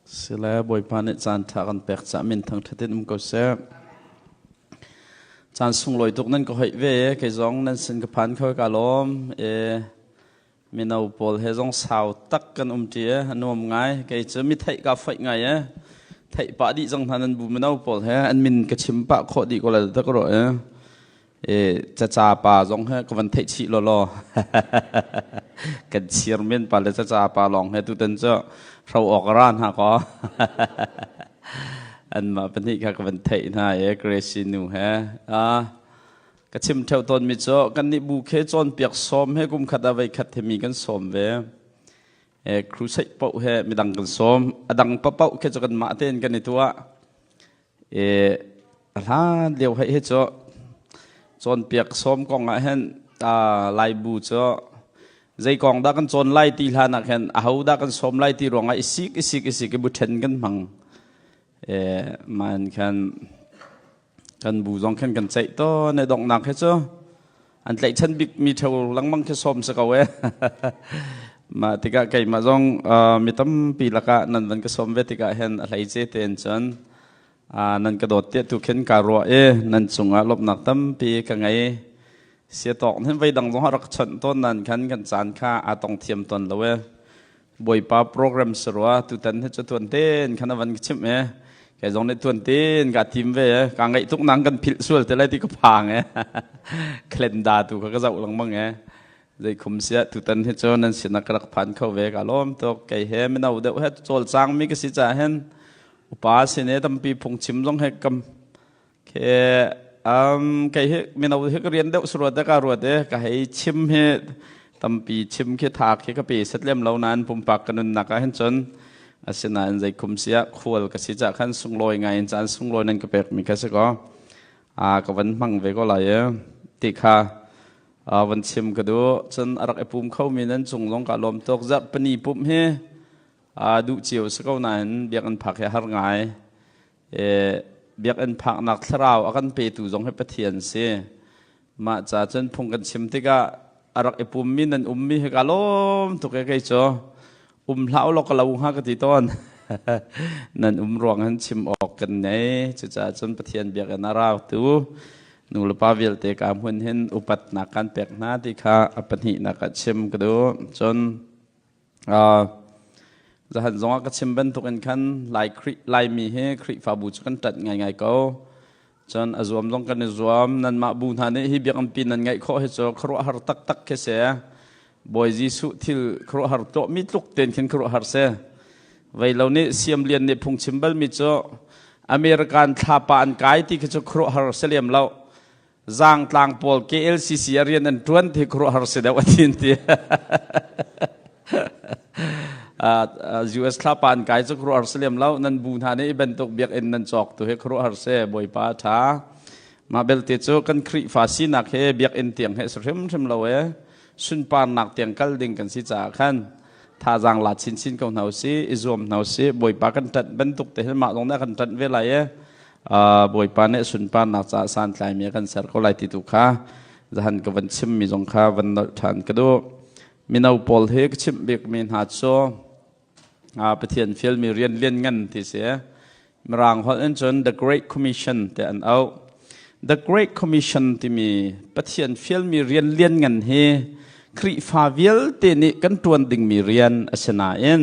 Sile Bawipa nih caan ṭha kan pek caah min thangṭhat in um ko seh. Caan sunglawi tuk nan ka hoih ve kei zong nan sin ka phan kho ka lawm. E, mino pawl he zong sau tak kan um ṭi e, a nuam ngai. Kei cu mi theih ka foih ngai e. Theih pah dih zong hna nan bu mino pawl he an min ka chim pah khawh dih ko la tak ro e. E, caca pa zong he ka van theih chih lawlaw. Kan chir men pa le caca pa lawng he tutan cu hro awk a ra hna kaw. Anmah pahnih kha ka van theih hna e Gracie nu he. Ka chim theo tawn mi cu kan nih bu khe cawnpiak sawm he kum khat ah voi khat he mi kan sawm ve. E, crusade paoh he midang kan sawm. A dang paoh khe cu kanmah tein kan i tuah. E, a hlan lio hei hi cu cawnpiak sawm kong ah hin Laibu cu zei kong dah kan cawn lai ti hlan ah khin aho dah kan sawm lai ti ruangah i sik i sik i sik i bu ṭhen kan hmang. E, man khan kan bu zong khan kan ceih tawn e donghnak hi cu an tlaihchan bikmi ṭheo lengmang khi sawm si ko e. Mah tikah keimah zong mi tampi lakah nan van ka sawm ve tikah hin a hleice tein cun nan ka dawt tiah tu khin kaa ruah i nan cungah lawmhnak tampi ka ngei. Siatawk hin voi dang zong rak chawnh tawn nan khan kan caan kha aa tong thiam tawn lo e. Bawipa program si rua tutan hi cu tuan tein khan a van ka chimh e. Kei zong nih tuan tein kaa tim ve e. Kaa ngaih tuk nang kan philh sual te lai ti ka phang e. Calendar tu kha ka zoh lengmang e. Zei khum siah tutan hi cu nan sinah ka rak phan kho ve ka lawm tuk. Kei he mino deuh he cawlcang mi ka si caah hin upa sin e tampi phungchim zong he kam ke kei hi mino hi ka rian deuh suruat ka ruat e ka hei chim hi tampi chim khi thak khi ka pe set lem lo nain pumpak ka nunnak ah hin cun asinain zei khum siah khual ka si cah khan sunglawi ngai in caan sunglawi nan ka pek mi kha si ko a ka van hmang ve ko lai e ti kha van chim ka duh cun a rak i pum kho mi nan cung zong ka lawm tuk zarh pani pumh hi duh cio si ko nain biakinn phak hi har ngai. Biakinn phaknak thlarau a kan petu zong hi Pathian si. Mah ca cun phung kan chim tikah a rak i pummi nan ummi hi ka lawm tuk e kei cu. Um hlah u law ka lo hnga ka ti tawn. Nan um ruang hin chim awk kan nei. Cucaah cun Pathian biakinn a rautu nu le pa vialte ka hmun hin upatnak kan pek hna ti kha a pahnihnak ah chim ka duh. Cun Zahan zongah ka chim bantukin khan Lai Khrih Laimi hi Khrihfabu cu kan ṭanh ngaingai ko. Cun a zuam zong kan i zuam. Nanmah bu hna nih hi biakinn nan ngeih khawh hi cu khuaruahhar taktak khi si. Bawi Jesuh thil khuaruahhar tuahmi tluk tein khin khuaruahhar si. Vei lo nih Siam Lian nih phungchim balmi cu American thlapa an kai ti khi cu khuaruahhar si lem lo. Zaangtlang pawl KLCC a rian an ṭuan ti khuaruahhar si deuh a thin ti. US thlapa an kai cu khuaruahhar si lem lo. Nan bu hna nih i bantuk biakinn nan cawk tu hi khuaruahhar si. Bawipa a ṭha. Mah belte cu kan Khrihfa sinak hi biakinn tiang he si hrimhrim lo e. Sunparnak tiang kal ding kan si caah khan thazaang la chinchin ko hna usih, i zuam hna usih. Bawipa kan ṭanh bantuk te hin mah zong nih a kan ṭanh ve lai e. Bawipa nih sunparnak caah santlaimi a kan ser ko lai ti tu kha zahan ka van chimmi zong kha van nolh ṭhan ka duh. Mino pawl hi ka chimh bikmi hna cu Pathian fialmi rian lianngan ti si. Mirang holh in cun The Great Commission ti an auh. The Great Commission timi Pathian fialmi rian lianngan hi Khrihfa vialte nih kan ṭuan dingmi rian a si nain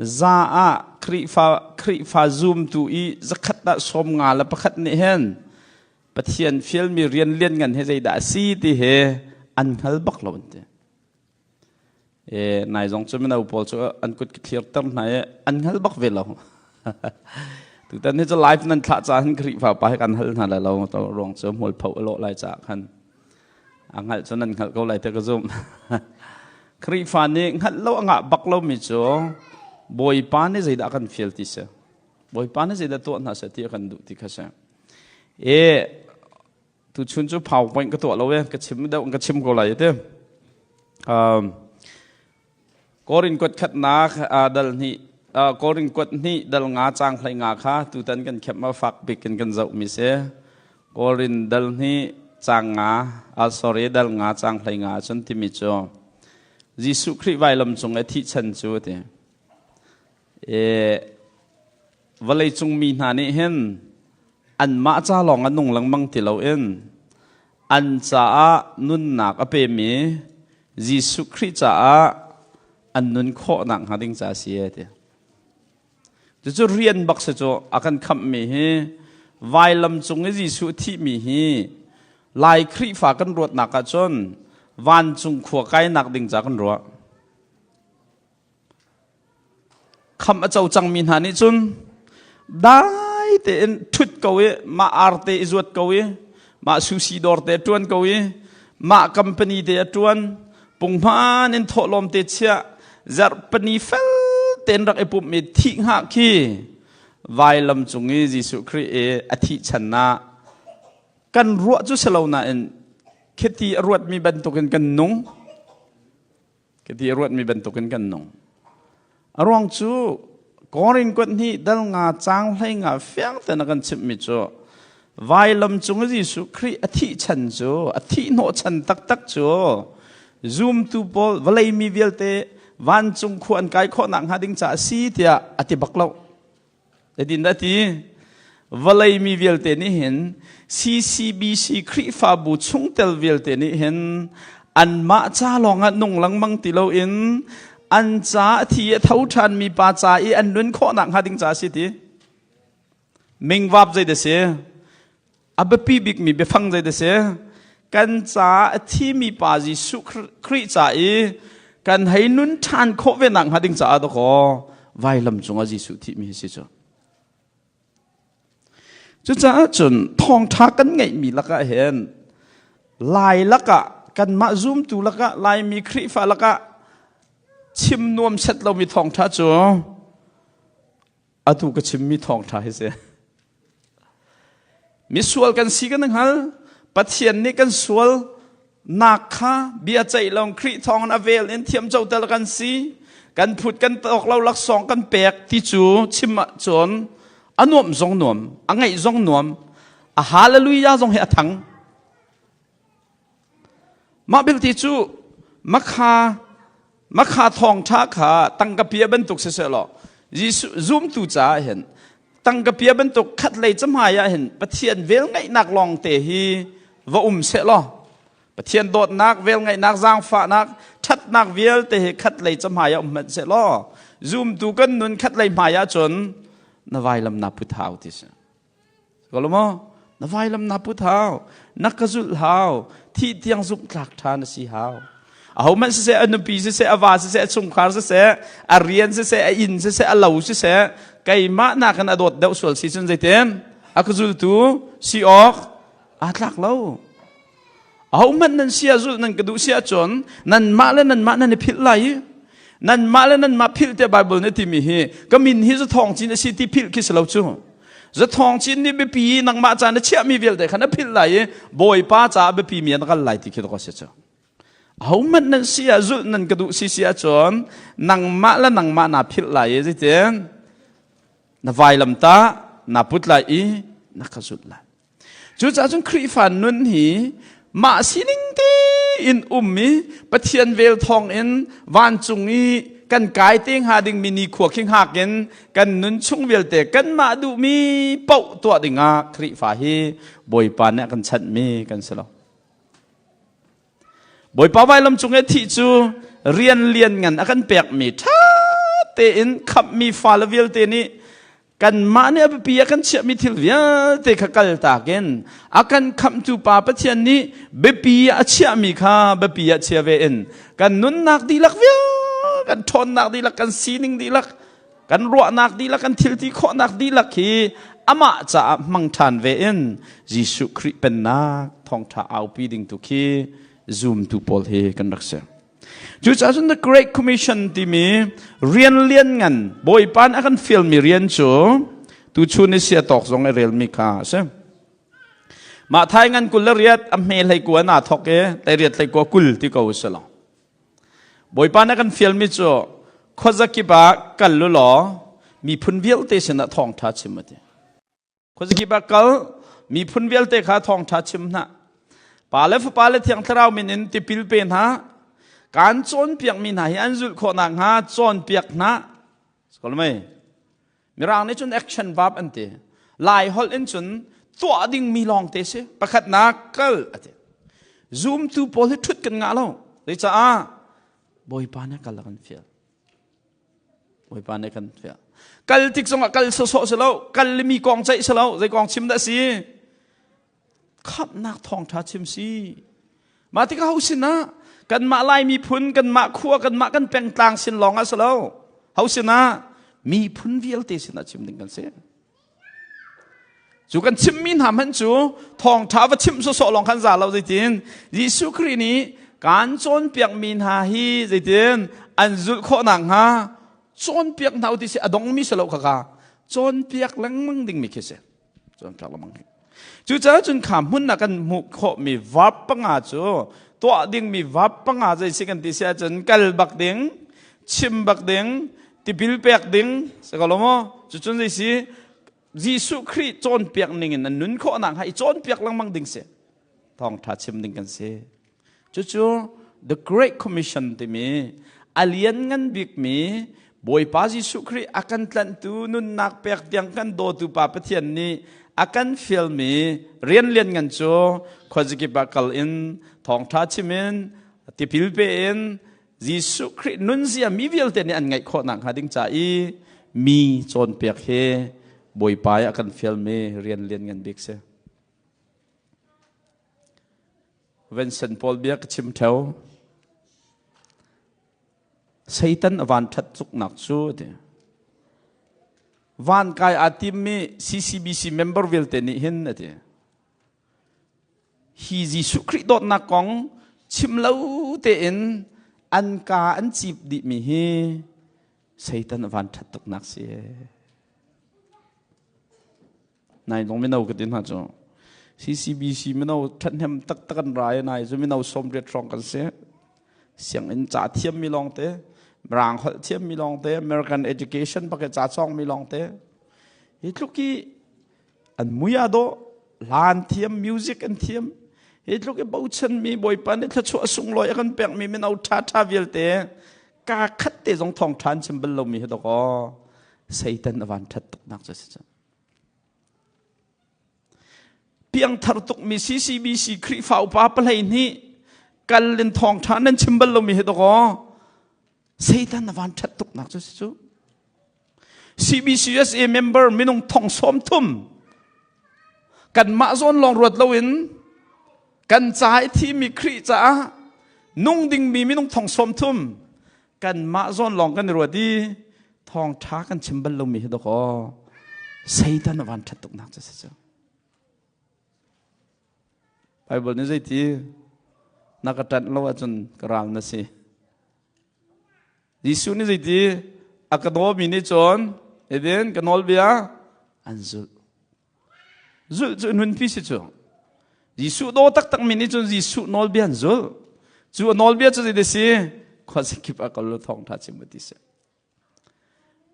za ah Khrihfa Khrihfa zumtu i zakhat ah 51 nih hin Pathian fialmi rian lianngan hi zeidah a si ti hi an hngal bak lo an ti. E, nai zong cu mino pawl cu an kut ka thlirter hna i an hngal bak ve lo. Tutan hi cu live nan thlah caah hin Khrihfa pa hi kan hal hna lai lo to ruang cu hmualpho a lawh lai caah khan a hngalh cu nan hngalh ko lai te ka zumh. Khrihfa nih hngalh lo a ngah bak lomi cu Bawipa nih zeidah kan fial ti si. Bawipa nih zeidah tuah hna seh ti a kan duh ti kha si. E tuchun cu PowerPoint ka tuah lo e ka chim deuh ka chim ko lai te. Korin kuat khatnak dal hnih Korin kuat hnih dal nga cang hlei nga kha tutan kan khep ma fak bik in kan zoh mi si. Korin dal hnih cang nga sorry dal nga cang hlei nga cun timi cu Jesuh Khrih vailam cung i thih chan cu ti. E, Vawleicung mi hna nih hin anmah ca lawng ah nung lengmang ti loin an caah nunnak a pemi Jesuh Khrih caah an nun khawh nakhnga ding ca a si e ti. Cucu rian bak si cu a kan khamhmi hi vailam cung i Jesuh thihmi hi Lai Khrihfa kan ruatnak ahcun vancung khua kainak ding ca kan ruah. Khamh a co cangmi hna nih cun dai tein ṭhut ko i mah arte i zuat ko i mah sushi dawr te ṭuan ko i mah company te a ṭuan punghman in thawhlawm te chiah zarhpani fel tein rak i pumh i thih hngah khi vailam cung i Jesuh Khrih i a thih chan ah kan ruah cu si lo nain khiti a ruatmi bantukin kan nung. Ka ti a ruatmi bantukin kan nung. A ruang cu Korin kuat hnih dal nga cang hlei nga fiang ten a kan chimhmi cu vailam cung i Jesuh Khrih a thih chan cu a thih hnawh chan taktak cu zumtu pawl vawlei mi vialte vancung khua an kai khawh nak hnga ding caah a si tiah a ti bak lo. Zeitin dah ti? Vawlei mi vialte nih hin CCBC Khrihfabu chungtel vialte nih hin anmah ca lawngah nung lengmang ti loin an ca a thi a tho ṭhanmi pa ca i an nun khawh nakhnga ding ca a si ti. Mingvap zei dah si? A biapi bikmi biafang zei dah si? Kan ca a thimi pa Jesuh Khrih ca i kan hei nun ṭhan khawh ve nakhnga ding caah dakaw vailam cungah Jesuh thihmi hi si cu. Cucaah cun thawngṭha kan ngeihmi lakah hin Lai lakah kanmah zumtu lakah Laimi Khrihfa lakah chim nuam set lomi thawngṭha cu atu ka chimmi thawngṭha hi si. Misual kan si kan hngal. Pathian nih kan sual nak kha bia ceih long Khrih thawng in a vel in thiam co tel kan si. Kan phut kan tawk lo laksawng kan pek ti cu chim ahcun a nuam zong nuam, a ngaih zong nuam, a hallelujah zong hi a thang. Mah belte cu makha makha thawngṭha kha tangka pia bantuk siseh law Jesuh zumtu caah hin tangka pia bantuk khat lei cahmai ah hin Pathian velngeihnak lawng te hi va um seh law Pathian dawtnak velngeihnak zaangfahnak ṭhatnak vialte hi khat lei cahmai ah um hmanh seh law zumtu kan nun khat lei hmai ah cun na vailam na put hau ti si. Ko lo maw? Na vailam na put hau, na ka zulh hau, thih tiang zumh tlak ṭha na si hau. Ahohmanh siseh, a nupi siseh, a va siseh, a chungkhar siseh, a rian siseh, a inn siseh, a lo siseh, keimah nakin a dawt deuh sual si cun zeitin? A ka zultu si awk aa tlak lo. Ahohmanh nan sia zulh nan ka duh si ahcun nanmah le nanmah nan i philh lai i nanmah le nanmah philh tiah Baibal nih a timi hi ka min hi zathawng cin a si ti philh khi si lo cu. Zathawng cin nih biapi i nangmah ca na chiahmi vialte kha na philh lai i Bawipa caah biapi mi an kal lai ti khi dawk a si cu. Ahohmanh nan si ah zulh nan ka duh si si ahcun nangmah le nangmah naa philh lai i zeitin na vailam tah naa put lai i na ka zulh lai. Cucaah cun Khrihfa nun hi mah sining tein um i Pathian vel thawng in vancung i kan kai te hnga dingmi nikhua khi hngak in kan nun chung vialte kanmah duhmi paoh tuah dingah Khrihfa hi Bawipa nih a kan chanhmi kan si lo. Bawipa vailam cung i thih cu rian lian ngan a kan pekmi ṭha tein khamhmi fale vialte nih kanmah nih a biapi a kan chiahmi thil vialte kha kaltak in a kan khamhtu pa Pathian nih biapi a chiahmi kha biapi ah chia ve in kan nunnak dihlak vial kan ṭhawnnak dihlak kan sining dihlak kan ruahnak dihlak kan thilti khawhnak dihlak hi amah caah hmang ṭhan ve in Jesuh Khrih pennak thawngṭha aupi ding tu khi zumtu pawl hi kan rak si. Cucaah cun The Great Commission timi rian lian ngan Bawipa nih a kan fialmi rian cu tuchun i sia tawk zong i relmi kha a si. Mah thai ngan 20 le riat a hme hlei kua naa thok i hlei riat hlei kua 20 ti ko si lo. Bawipa nih a kan fialmi cu khuazakip ah kal u law miphun vialte sinah thawngṭha chim a ti. Khuazakip ah kal, miphun vialte kha thawngṭha chim hna. Pa le Fapa le Thiang Thlarau min in tipil pe hna. Kaan cawnpiakmi hna hi an zulh khawh nakhnga cawnpiak hna. Skolmei. Mirang nih cun action verb an ti. Lai holh in cun tuah dingmi lawng te si. Pakhatnak kal a ti. Zumtu pawl hi ṭhut kan ngah lo. Zeicaah Bawipa nih kal a kan fial. Bawipa nih kan fial. Kal tik zongah kal sawsawh si lo, kal le mi kong ceih si lo, zei kong chim dah si? Khamhnak thawngṭha chim si. Mah tikah ho sinah kanmah Lai miphun, kanmah khua, kanmah kan pengtlang sin lawng ah si lo. Ho sinah miphun vialte sinah chim ding kan si. Cu kan chimmi hna hmanh cu thawngṭha va chimh sawsawh lawng khan za lo zeitin Jesuh Khrih nih kan cawnpiakmi hna hi zeitin an zulh khawh nakhnga cawnpiak hna u ti si a dongmi si lo khaka cawnpiak lengmang dingmi khi si cawnpiak lengmang hi cucaah cun kha hmun ah kan hmuh khawhmi verb panga cu tuah dingmi verb panga zei si kan ti si ahcun kal bak ding chim bak ding tipil pek ding si ko lo maw cucun zei si Jesuh Khrih cawnpiak ning in an nun khawh nakhnga i cawnpiak lengmang ding si thawngṭha chim ding kan si cucu the great commission timi a lianngan bikmi Bawipa Jesuh Khrih a kan tlanhtu nunnak pek tiang kan dawtu Pa Pathian nih a kan fialmi rian lianngan cu khuazakip ah kal in thawngṭha chim in tipil pe in Jesuh Khrih nunzia mi vialte nih an ngaih khawh nakhnga ding ca i mi cawnpiak hi Bawipa i a kan fialmi rian lianngan bik si. Vincent Paul bia ka chim theo. Satan a van ṭhat cuknak cu ti. Van kai aa timmi CCBC member vialte nih hin a ti. Hi Jesuh Khrih dawtnak kong chim lo tein an ka an cip dihmi hi Satan a van ṭhat tuknak si. Nai dong mino ka ti hna cu CCBC mino ṭhathnem taktak an rai nai cu mino 80 hrawng kan si. Sianginn ca thiammi lawngte, Mirang holh thiammi lawngte, American education bak ca cawngmi lawngte. Hi tluk hi an mui aa dawh hla an thiam music an thiam hi tluk i bochanmi bawipa nih thluachuah sunglawi a kan pekmi mino ṭhaṭha vialte ka khat te zong thawng ṭha an chim bal lomi hi dawkaw Satan a van ṭhat tuknak cu si cu piangthar tukmi CCBC Khrihfa upa palei nih kal in thawng ṭha nan chim bal lomi hi dawkaw Satan a van ṭhat tuknak cu si cu CBCUSA member minung thong sawm thum kanmah zawn lawng ruat loin kan ca i thimi Khrih caah nung dingmi minung thong sawm thum kanmah zawn lawng kan i ruat i thawngṭha kan chim bal lomi hi dawkaw Satan a van ṭhat tuknak cu si cu Bible nih zeiti na ka ṭanh lo ahcun ka ral na si Jesuh nih zeiti a ka dawmi nih cun edin ka nawlbia an zulh. Zulh cu nunpi si cu. Jesuh daw taktakmi nih cun Jesuh nawlbia an zulh. Cu a nawlbia cu zeiti si? Khuazakip ah kal thawngṭha chim ti si.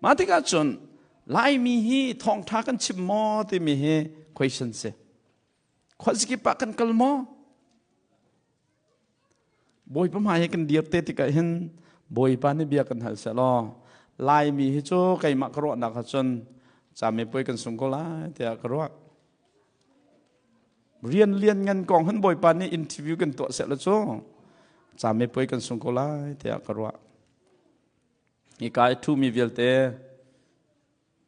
Mah tikah cun Laimi hi thawngṭha kan chim maw timi hi question si. Khuazakip ah kan kal maw? Bawipa hmai hi kan dir te tikah hin Bawipa nih bia kan hal sehlaw Laimi hi cu keimah ka ruahnak ahcun camipuai kan sung ko lai tiah ka ruah. Rian lian ngan kong hin Bawipa nih interview kan tuah sehlaw cu camipuai kan sung ko lai tiah ka ruah. Hika i ṭhumi vialte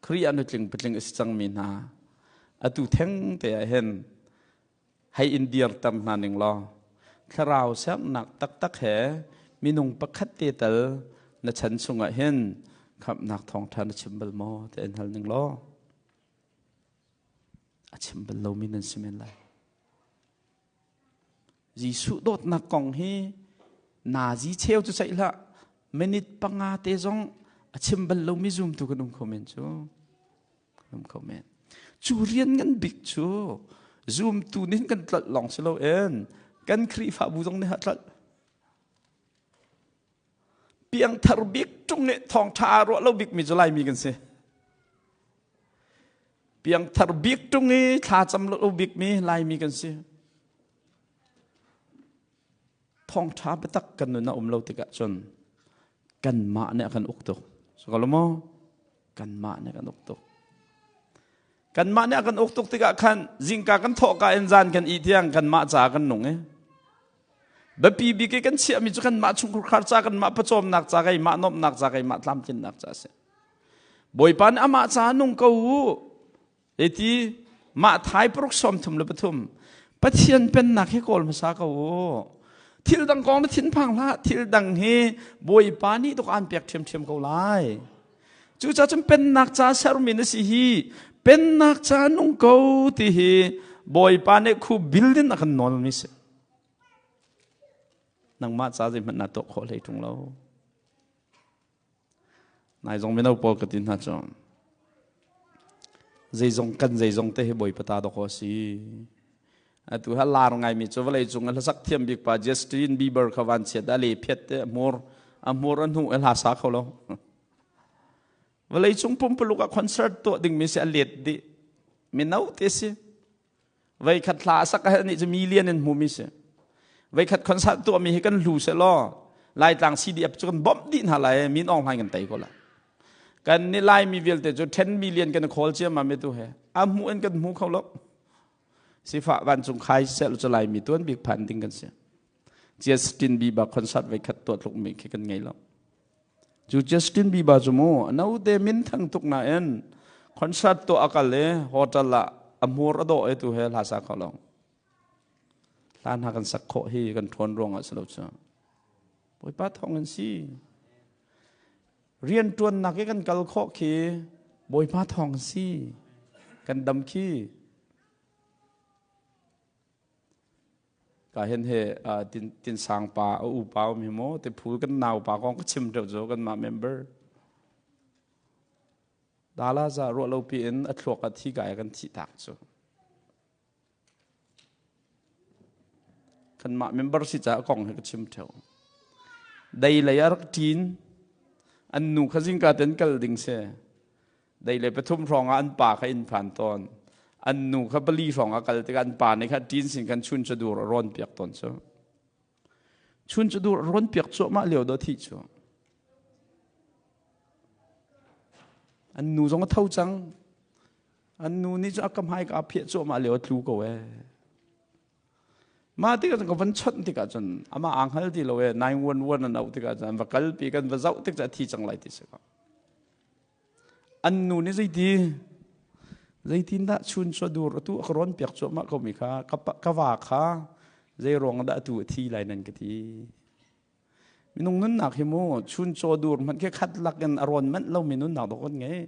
Khrih ah nutling patling a si cangmi hna atu theng te ah hin hei in dirter hna ning law thlarau sernak taktak he minung pakhat te tal na chan chungah hin khamhnak thawngṭha na chim bal maw ti an hal ning law a chim bal lomi nan si men lai Jesuh dawtnak kong hi nazi cheu cu ceih hlah minute panga te zong a chim bal lomi zumtu kan um kho men cu um kho men. Cu rian ngan bik cu zumtu nih kan tlolh lawng si loin kan Khrihfabu zong nih a tlolh. Piangthar bik ṭung nih thawngṭha aa ruah lo bikmi cu Laimi kan si. Piangthar bik ṭung i thlacam lo bikmi Laimi kan si. Thawngṭha biatak kan nun a um lo tikah cun kanmah nih a kan uk tuk. So ko lo maw? Kanmah nih kan uk tuk. Kanmah nih a kan uk tuk tikah khan zingka kan thawhka in zan kan ih tiang kanmah ca kan nung i biapi bik i kan chiahmi cu kanmah chungkhar ca, kanmah pawcawmnak ca, keimah nuamhnak ca, keimah tlamtlinnak ca a si. Bawipa nih amah ca nung ko u. Eti mah thai paruk 33 Pathian pennak hi kawl hmasa ko u. Thil dang kong na thinphang hlah. Thil dang hi Bawipa nih tuk aan pek ṭhiamṭhiam ko lai. Cucaah cun pennak ca sermi na si hi pennak ca nung ko ti hi Bawipa nih khu building a kan nawlmi si. Nangmah ca zeihmanh na tuah khawh hlei ṭung lo. Nai zong mino pawl ka ti hna cu zeizong kan zeizong te hi Bawipa ta dawk a si. Atu ha lar ngaimi cu vawlei cung a hlasak thiam bik pa Justin Bieber kha van chiat a le phiat te a hmur a hmur a hnu a hla sa kho lo. Vawlei cung pumpuluk ah concert tuah dingmi si a let dih. Mino te si. Vei khat hla a sak ah nih cu million in hmumi si. Vei khat concert tuahmi hi kan hlu se law Laitlang CDF cu kan bawmh dih hna lai min Aung Hlaing kan tei ko lai. Kan ni Laimi vialte cu 10 million kan khawl ciammam mi tu he a hmu in kan hmu kho lo. Sifah vancung khai sel cu Laimi tuan bik phan ding kan si. Justin Bieber concert vei khat tuah tluk mi khi kan ngei lo. Cu Justin Bieber cu mu naute min thang tuk nain concert tuah a kal i hotel ah a hmur a dawh e tu he hla sa kho lo. Hla hna kan sak khawh hi kan ṭhawn ruang ah si lo cu. Bawipa thawng in si. Rian ṭuannak i kan kal khawh khi Bawipa thawng si. Kan dam khi. Ka hen he tin sang pa a u pa um hi maw te phu kan nau pa kong ka chim deuh cu kan mah member. Dala za ruah lo pi in a thluak a thi kai kan thi tak cu. Kanmah member si caah kong hi ka chim ṭheo. Dei lei a rak ṭin. An nu kha zingka ten kal ding si. Dei lei pathum hrawng ah an pa kha inn phan tawn. An nu kha pali hrawng ah kal tikah an pa nih kha ṭin sin khan chun cu dur a rawn piak tawn cu. Chun cu dur a rawn piak cuahmah lio do thi cu. An nu zong a tho cang. An nu nih cu a ka hmai ka phiah cuahmah lio a tlu ko ee. Mah tikah cun ka van chawnh tikah cun amah aa hngal ti lo ee 911 an auh tikah cun an va kalpi kan va zoh tik cu a thi cang lai ti si ko. An nu nih zeiti zeitin dah chun cu dur atu a ka rawn piak cuahmah ko mi kha ka va kha zei ruang dah atu a thi lai nan ka ti. Minung nunnak hi mu chuncaw dur hmanh khi khat lak in a rawn manh lomi nunnak dawk kan ngei.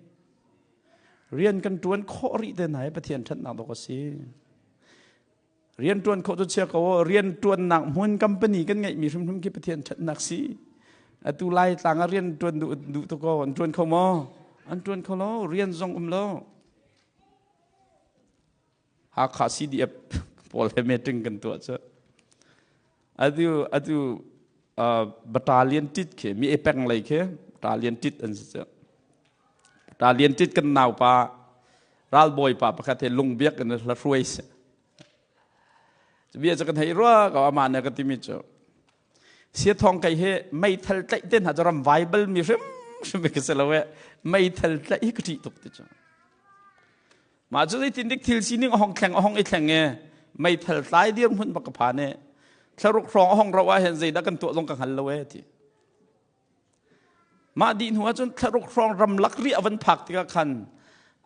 Rian kan ṭuan khawh rih te hna hi Pathian ṭhatnak dawk a si. Rian ṭuan khawh cu chia ko rian ṭuannak hmun company kan ngeihmi hrimhrim khi Pathian ṭhatnak si. Atu lai tlang ah rian ṭuan duh duh tu ko an ṭuan kho maw? An ṭuan kho lo, rian zong um lo. Hakha CDF pawl he meeting kan tuah cu. Atu atu battalion tit khi mi epeng lei khi battalion tit an si cu. Battalion tit kan naupa ralbawi pa pakhat he lungbiak in hla hruai si. Bia cu kan hei rua ko ama ne ka timi cu. Sia thong kai he meithal tlaih te hna cu ram vai bal mi hrim hrim ka si lo e meithal tlaih hi ka ṭih tuk ti cu. Mah cu zeitin dik thil sining a hong thleng a hong i thleng i meithal tlai dirhmun bak ka phan i thlaruk hrawng a hong rauh ah hin zeidah kan tuah zong ka hngal lo e ti. Mah dih hnu ahcun thlaruk hrawng ramlak ri a van phak tikah khan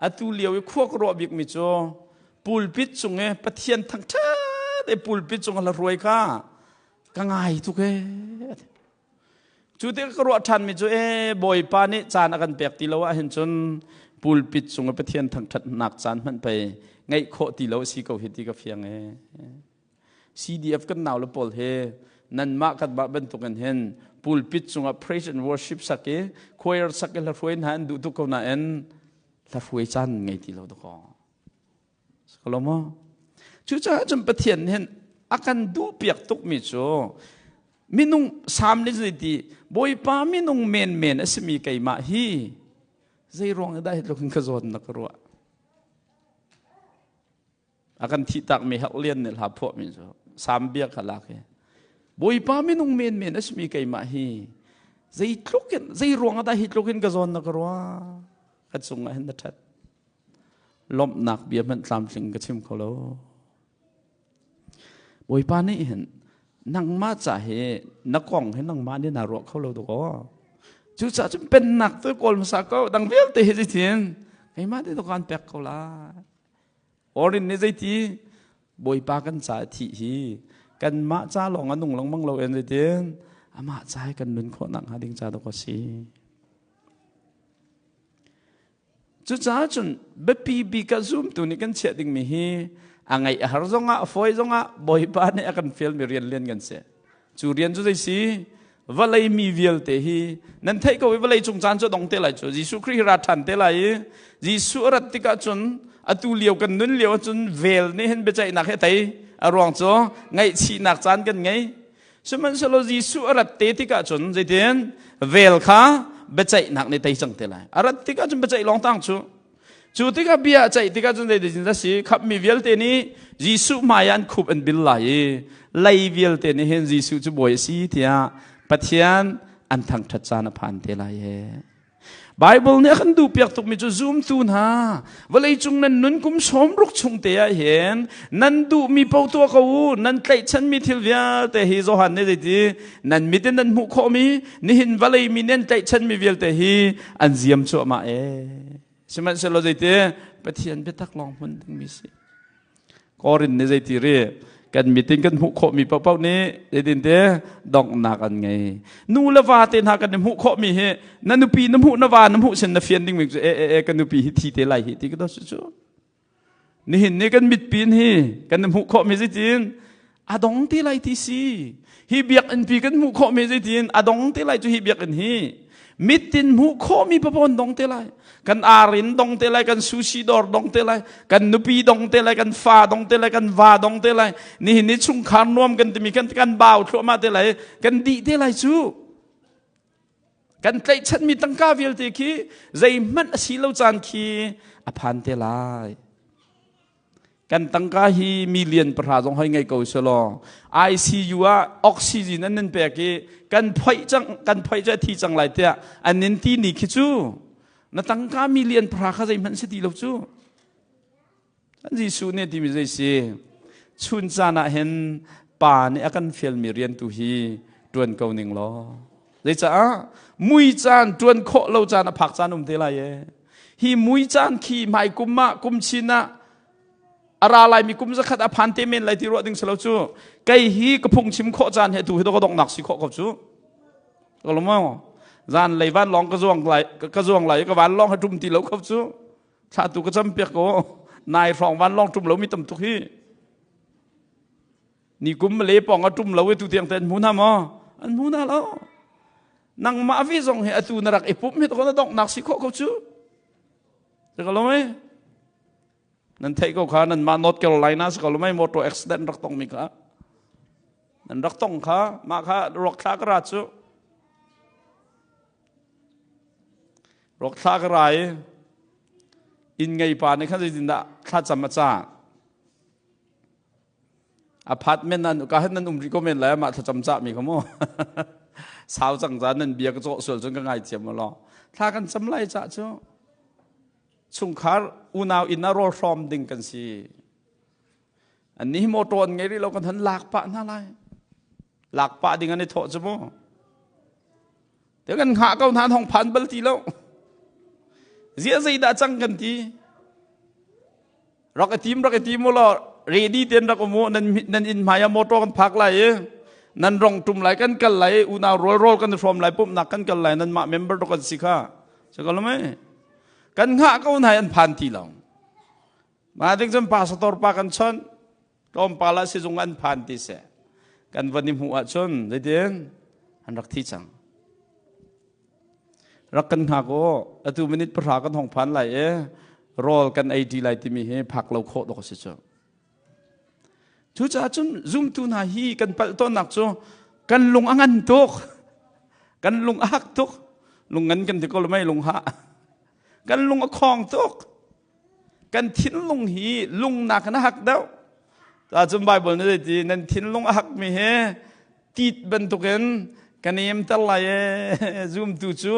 atu lio i khua ka ruah bikmi cu pulpit cung i Pathian thangṭhat i pulpit cung a hla hruai kha ka ngai tuk ee. Cu tikah ka ruah ṭhanmi cu ee Bawipa nih caan a kan pek ti lo ahhin cun pulpit cung i Pathian thangṭhatnak caan hmanh pei ngeih khawh ti lo a si ko hi ti ka fiang ee. CDF kan nau le pawl he nanmah kanmah bantukin hin pulpit cungah praise and worship sak i choir sak i hlahruai hna an duh tuk ko nain hlahruai caan ngei ti lo dakaw. Kalo maw? Cucaah cun Pathian hin a kan duhpiak tukmi cu minung Salm nih zeiti Bawipa minung menmen a simi keimah hi zei ruang dah hi tluk in ka zawn na ka ruah? A kan thihtakmi Herh Lian nih hla phuahmi cu Salm bia kha lak hi Bawipa minung menmen a simi keimah hi zeitluk in zei ruang dah hi tluk in ka zawn na ka ruah? Ka cungah hin na ṭhat. Lawmhnak bia hmanh tlamtling ka chim kho lo. Bawipa nih hin nangmah ca hi na kong hi nangmah nih naa ruah kho lo dawk aw. Cucaah cun pennak tu kawl hmasa ko dang vialte hi zeitin keimah te kan pek ko lai. Orin nih zeiti Bawipa kan ca thih hi kanmah ca lawng a nung lengmang lo en zeitin amah ca hi kan nun khawh nak hnga ding ca dawk a si. Cucaah cun biapi bik ah zumtu nih kan chiah dingmi hi a ngaih a har zongah a fawi zongah Bawipa nih a kan fialmi rian lian kan si. Cu rian cu zei si? Vawlei mi vialte hi nan theih ko i vawlei cung caan cu dong te lai cu Jesuh Khrih hi ra ṭhan te lai i Jesuh a rat tikah cun atu lio kan nun lio ahcun vel nih hin biaceihnak hi a tei a ruang cu ngaihchihnak caan kan ngei Sihmanhsehlaw Jesuh a rat te tikah cun zeitin vel kha biaceihnak nih tei cang te lai. A rat tikah cun biaceih lawng tang cu. Cu tikah bia a ceih tikah cun zeitin a si? Khamhmi vialte nih Jesuh hmai ah an khup an bil lai i lei vialte nih hin Jesuh cu bawi a si tiah Pathian an thangṭhat caan a phan te lai ee. Bible nih a kan duhpiak tukmi cu zumtu hna vawleicung nan nun kum 60 chung te ah hin nan duhmi paoh tuah ko u nan tlaihchanmi thil vialte hi Johan nih zeiti nan mit in nan hmuh khawhmi nihin vawlei mi nan tlaihchanmi vialte hi an ziam cuahmah ee sihmanhsehlaw zeiti Pathian biatak lawng hmun dingmi si Korin nih zeiti ri kan mit in kan hmuh khawhmi paohpaoh nih zeitinte donghnak an ngei. Nu le va te hna kan i hmuh khawhmi hi na nupi na hmuh na va na hmuh sin na fian dingmi cu e e e ka nupi hi thi te lai hi ti ka doh cu. Nihin ni kan mitpin hi kan hmuh khawhmi zeitin a dong te lai ti si. Hi biakinn pi kan hmuh khawhmi zeitin a dong te lai cu hi biakinn hi mitin hmuh khawhmi papawn dong te lai kan arin dong te lai kan sushi dawr dong te lai kan nupi dong te lai kan fa dong te lai kan va dong te lai nihin ni chungkhar nuam kan timi kan kan bau thluahmah te lai kan dih te lai cu kan tlaihchanmi tangka vialte khi zeihmanh a si lo caan khi a phan te lai Kan tangka hi million pahra zong hoi ngei ko selaw ICU ah oxygen an nan pek i kan phoih cang kan phoih cu a thi cang lai tiah an nin ti ni khi cu na tangka million pahra kha zeihmanh si ti lo cu. Kan Jesuh nih timi zei si chun caan ah hin pa nih a kan fialmi rian tu hi ṭuan ko ning law Zeicaah mui caan ṭuan khawh lo caan a phak caan um te lai e. Hi mui caan khi hmai kum ah kum chin ah a ra laimi kum zakhat a phan te men lai ti ruah ding si lo cu. Kei hi ka phungchim khawh caan he tu hi ka donghnak si khawh ko cu. Ka lo maw? Zan lei van lawng ka zuang lai ka zuang lai ka van lawng ha ṭum ti lo kho cu. Thla tu ka cam piak ko. Nai hrawng van lawng ṭum lo mi tam tuk hi. Ni kum le pong a tum lo i tu tiang te an hmu hna maw? An hmu hna lo. Nangmah vi zong hi atu na rak i pumh hi na donghnak si khawh ko cu. Ka lo mei? Nan theih ko kha nan mah North Carolina si ko lo mei motor accident rak tong mi kha. Nan rak tong kha mah kha ruak thla ka ra cu. Ruak thla ka ra i inn ngei pa nih khan zeitindah thlacam a ca. Apartment nan ka han nan um rih ko men lai mah thlacam cah mi kha mu sau cang ca nan bia ka cawh sual cun ka ngaithiam law thla kan cam lai cah cu chungkhar unau inn ah rawl hrawm ding kan si an ni motor an ngei rih lo kan han lak pah hna lai lak pah ding an i thawh cu mu Te kan hngah ko hna hong phan bal ti lo. Zia zeidah cang kan ti. Rak i tim rak i tim law ready ten rak um nan nan inn hmai ah motor kan phak lai i nan rong tum lai kan kal lai unau rawl rawl kan hrawm lai pumhnak kan kal lai nan mah member to kan si kha. Sakal mai. Kan hngah ko hna an phan ti lo. Ma ding cun pastor pa kan chon tlawmpal ah sizung an phan ti seh kan van i hmuh ahcun zeitin an rak thi cang rak kan hngak u atu minute pahra kan hong phan lai i rawl kan ei ṭi lai timi hi phak lo khawh dawk a si cu cucaah cun zumtu hna hi kan palh tawnnak cu kan lung a ngan tuk kan lung a hak tuk lung ngan kan ti ko lo mei lung ha kan lung a khawng tuk Kan thinlung hi lungnak in a hak deuh. Cun Bible nih zeiti nan thinlung a hakmi hi tit bantukin Ka nemter lai ee. Zumtu cu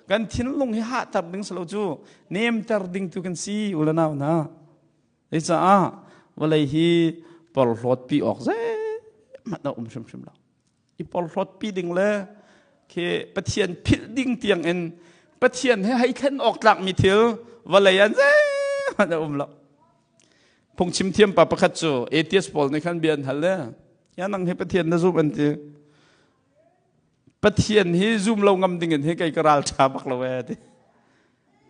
kan thinlung hi hahter ding si lo cu nemter ding tu kan si u le nau hna. Zeicaah vawlei hi porhlawt pi awk zeihmanh a um hrimhrim lo. I porhlawt pi ding le khi Pathian philh ding tiang in Pathian he hei thlen awk tlakmi thil vawlei an zeihmanh a um lo. Phungchim thiam pa pakhat cu atheist pawl nih khan bia an hal le ya nang hi Pathian na zum an ti. Pathian hi zum lo ngam ding in hi kei ka ral ṭha bak lo ee ti.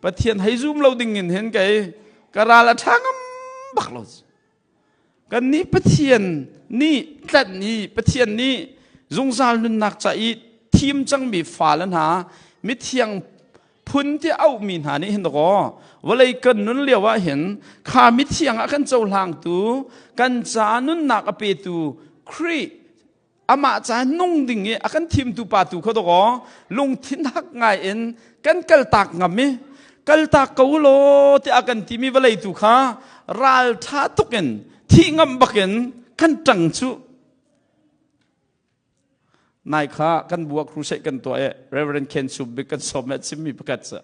Pathian hei zum lo ding in hin kei ka ral a ṭha ngam bak lo. Kan nih Pathian nih tlanh i Pathian nih zungzal nunnak ca i thim cangmi fale hna mithiang phun ti auhmi hna nih hin dakaw vawlei kan nun lio ah hin kha mithiang ah kan cohlangtu kan ca nunnak a petu Khrih amah ca nung ding i a kan thimtu pa tu kha dawkaw lungthin hak ngai in kan kaltak ngam i kaltak ko law tiah a kan timi vawlei tu kha ral ṭha tuk in thih ngam bakin kan ṭang cu nai kha kan buak crusade kan tuah i Reverend Ken Sub bik kan sawm a chimmi pakhat cu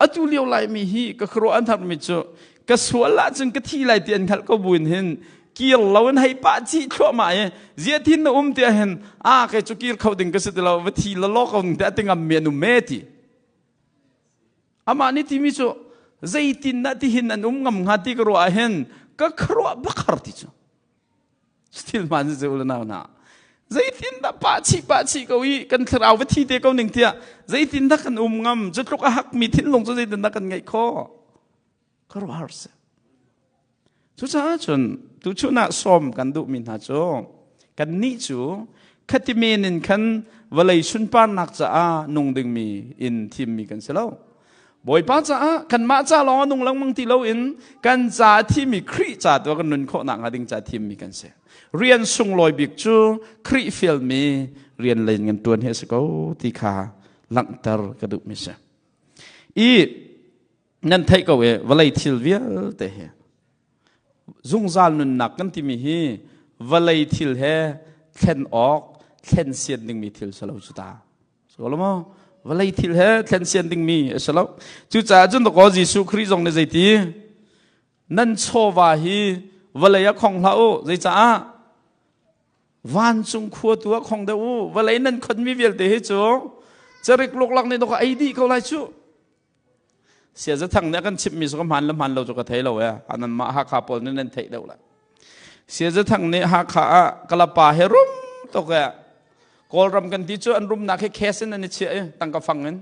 Atu lio Laimi hi ka khuaruah an harmi cu ka sual ahcun ka thi lai ti an hngalh ko buin hin kir lo in hei pah chih thluahmah i zia thin na um tiah hin a kei cu kir kho ding ka si ti lo va thi lalaw ko ding tiah ti ngam mi an um me ti. Amah nih timi cu zeitin dah tihin an um ngam hnga ti ka ruah ah hin ka khuaruah bak har ti cu. Thil hmaan si cu nau na. Zeitindah pah chih pah chih ko i kan thlarau va thi te ko ning tiah zeitindah kan um ngam cu tluk a hakmi thinlung cu zeitindah kan ngeih khawh ka ruah har si. Cucaah cun tuchun ah sawm kan duhmi hna cu kannih cu khati men in khan vawlei sunparnak caah nung dingmi in thimmi kan si lo. Bawipa caah kanmah ca lawng a nung lengmang ti loin kan ca a thimi Khrih ca tu kan nun khawh nakhnga ding ca thimmi kan si. Rian sunglawi bik cu Khrih fialmi rian lei in kan ṭuan hi a si ko ti kha langhter ka duhmi si. I nan theih ko i vawlei thil vialte hi zungzal nunnak kan timi hi vawlei thil he thlen awk thlen sian dingmi thil si lo cu ta. Solomo vawlei thil he thlen sian dingmi a si lo. Cucaah cun dakaw Jesuh Khrih zong nih zeiti nan chawva hi vawlei ah khong hlah u zeicaah vancung khua tu ah khong deuh u vawlei nan khonmi vialte hi cu carik luklak nih dawk ei dih ko lai cu Sia Zathang nih a kan chimhmi cu ka hmaan le hmaan lo cu ka thei lo ee. Anmah Hakha pawl nih nan theih deuh lai. Sia Zathang nih Hakha ah Kalapa he rum tuk ee. Kawlram kan ti cu an rumnak hi cash in an i chiah i tangka fang in.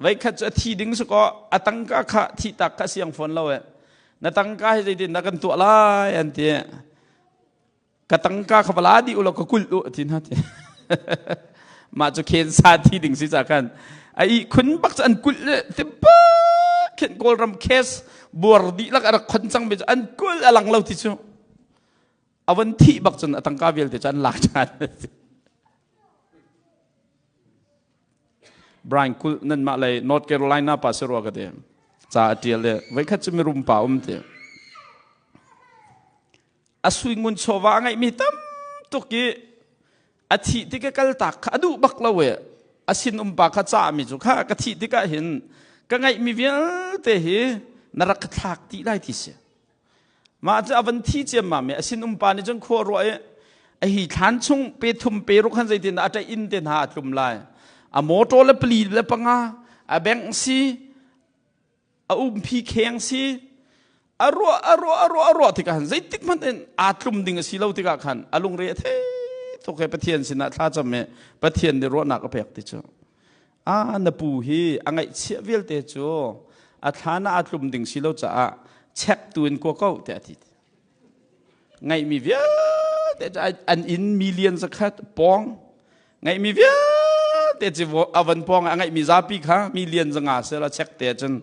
Veikhat cu a thi ding si kaw a tangka kha thi tak kha siang fawn lo ee. Na tangka hi zeitin dah kan tuah lai an ti. Ka tangka kha vala dih ulaw ka kulh u ti hna ti mah cu khen sa thi ding si ca khan a i khun bak cu an kulh le ti khen kawlram case buar dihlak a rak khon cang mi cu an kulh a lang lo ti cu a von thih bak cun a tangka vialte cu an lak ṭhan. Brian Kulh nanmah lei North Carolina pa si rua ka ti ca a ṭial le voikhat cu mirum pa um ti A sui ngun chawva a ngeihmi tam tuk i a thih tik i kaltak kha a duh bak lo i a sinum pa kha cahmi cu kha ka thih tikah hin ka ngeihmi vialte hi na rak ka thlak dih lai ti si. Mah cu a van thi ciammam i a sinum pa nih cun khua ruah i a hi thlan chung pe thum pe ruk han zeitin dah a ṭaih inn te hna a tlum lai. A motor le pali le panga a bank si a umpi kheng si a ruah a ruah a ruah a ruah tikah khan zeitik hmanh in aa tlum ding a si lo tikah khan a lungre a thei tuk he Pathian sinah thlacam i Pathian nih ruahnak a pek ti cu a na pu hi a ngaihchiah vialte cu a thlan ah aa tlum ding si lo caah chek tu in kua ko tiah a ti. Ngeihmi vialte cu an inn million zakhat pawng ngeihmi vialte cu a van pawng a ngeihmi zapi kha million zanga sela chek te cun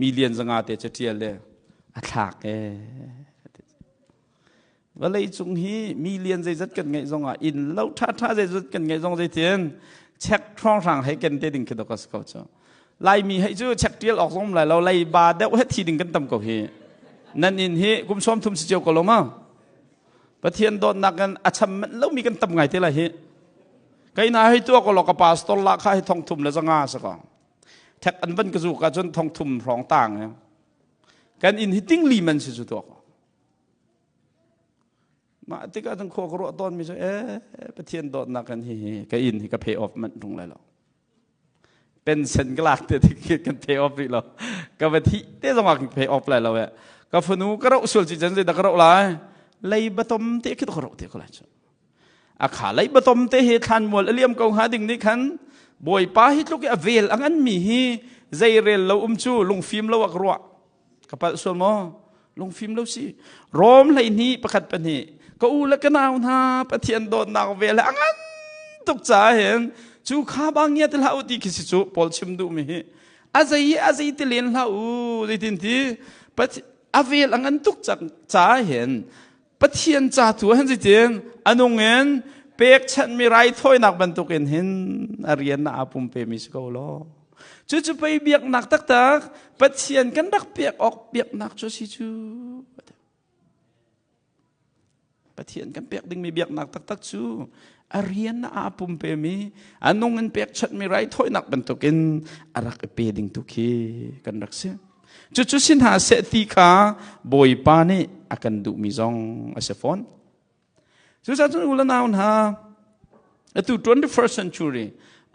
million zanga te cu ṭial le a thlak e. Vawlei cung hi million zeizat kan ngeih zongah inn lo ṭhaṭha zeizat kan ngeih zong zeitin chek hrawnghrang hei ken te ding khi dok a si ko cu. Laimi hei cu chek ṭial awk zong lai lo leiba deuh he thi ding kan tam ko hi. Nan inn hi kum 30 si cio ko lo ma? Pathian dawtnak in a cham manh lomi kan tam ngai te lai hi. Kai na hei tuak lo ka pastor la kha hi thong thum le zanga sa ko. Thek an van ka zu ka cun thong thum hrawng tang e. Kan in hi ting li man si cu tuak. Mah tikah cun khua ka ruah tawn mi cu e Pathian dawtnak kan hi hi ka inn hi ka pay off manh tung lai lo. Pension ka lak te kan pay off rih lo. Ka va thi te zong ah kan pay off lai lo e. Ka fanu ka roh sual ci cun zeidah ka roh lai? Lei batom te khi ka roh te ko lai cu. A kha lei batom te hi thlanmual a liam ko hnga ding nih khan Bawipa hi tluk i a vel a ngan mi hi zei rel lo um cu lungfim lo ah ka ruah. Ka palh sual maw? Lungfim lo si. Rom 12 pakhat pahnih ka u le ka nau hna Pathian dawtnak vel a ngan tuk ca hin cu kha bang ngia ti hlah u ti khi si cu Paul chim duh mi hi a zei a zei ti len hlah u zeitin ti a vel a ngan tuk ca hin Pathian ca tu hin zeitin a nung in pekchanhmi raithawinak bantukin hin a rian ah aa pumpe mi si ko law cucu pei biaknak taktak Pathian kan rak pek awk biaknak cu si cu Pathian kan pek dingmi biaknak taktak cu a rian ah aa pumpe mi a nung in pekchanhmi raithawinak bantukin a rak i pe ding tu khi kan rak si. Cucu si hna seh ti kha Bawipa nih a kan duhmi zong a si fawn. Cucaah cun u le nau hna, atu 21st century